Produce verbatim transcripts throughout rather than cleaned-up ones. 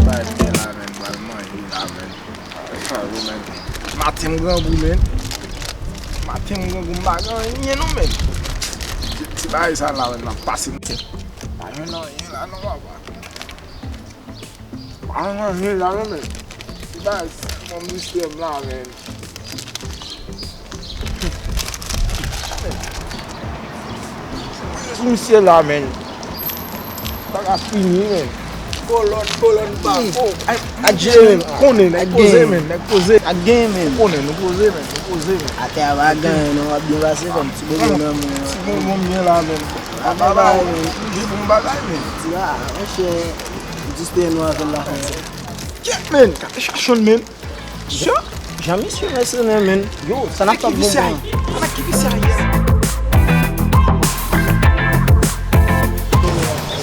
Bay men la, men, pral manje la, men. Sa yo, men. Maten m grangou, men. Maten m grangou, m pa gen anyen non, men. Ti, ti bagay sa la, men, m ap pase, men. Pa jwenn anyen la non, papa. Pa manje la non, men. Ti bagay sa, mwen m distrè m la, men. Sou misye la, men. Bagay fini, men. Kolòn, kolòn, bafo. Ak gen, men. Konnen, nèg poze, men. Nèg poze. Ak gen, men. Konnen, nou poze, men. Nou poze, men. Atè a pa gen, non, w ap byen pase, fè m ti bobo nan men. Ti bobo m gen la, men. Apa, ba, ou gen bon bagay, men. Ti la, monchè, jis te nou avè l la, konsa. Kèt, men, gade chachonn, men. Yo, jan misye mèsenè, men. Yo, sa n ap fè bon, men. Sa n ap ki visye a yè.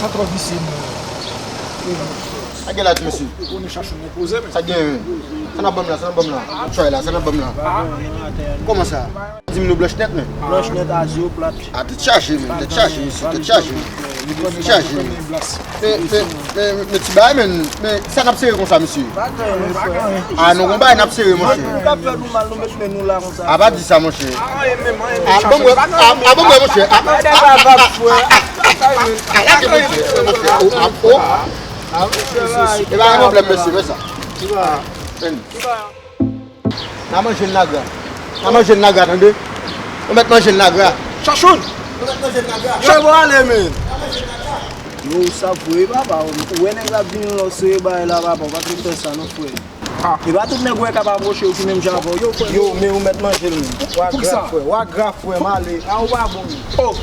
Sa twò visye, men. Sa gen la, ti mesye. Ou konnen chachonn, men, poze, men. Sa gen, men. Sa n ap ban m la, sa n ap ban m la. Try la, sa n ap ban m la. Kòman sa? Di m nou blanch nèt, men. Blanch nèt, a zewo plat. A, tèt chaje, men. Tèt chaje, mesye. Tèt chaje, men. Tèt chaje, men. Men, men, men, men ti bagay, men. Men sa n ap sere konsa, mesye. A, nou gon bagay n ap sere, monchè. Nou ka fè nou mal, nou met men nou la konsa. A, pa di sa, monchè. A, bon, mwen, a, bon, mwen, monchè. A, a, a, a, a, a, lage, monchè, monchè. O, a, o. E pa gen pwoblèm, mesye, men sa. N a manje n lagra. N a manje n lagra, tande? Nou mèt manje n lagra. Chachonn! Nou mèt manje n lagra. Yo, bon, ale, men. Yo, sa vre, papa. Ou wè nèg la ap vin lòse bagay la, papa. Ou pa t fè sa, non, frè. E pa tout nèg ou wè k ap apwoche yo ki menm jan avè w. Yo, frè. Yo, men ou mèt manje l, men. Wa gra, frè. Wa gra, frè, m ale. A, ou pa bon, men. Oh.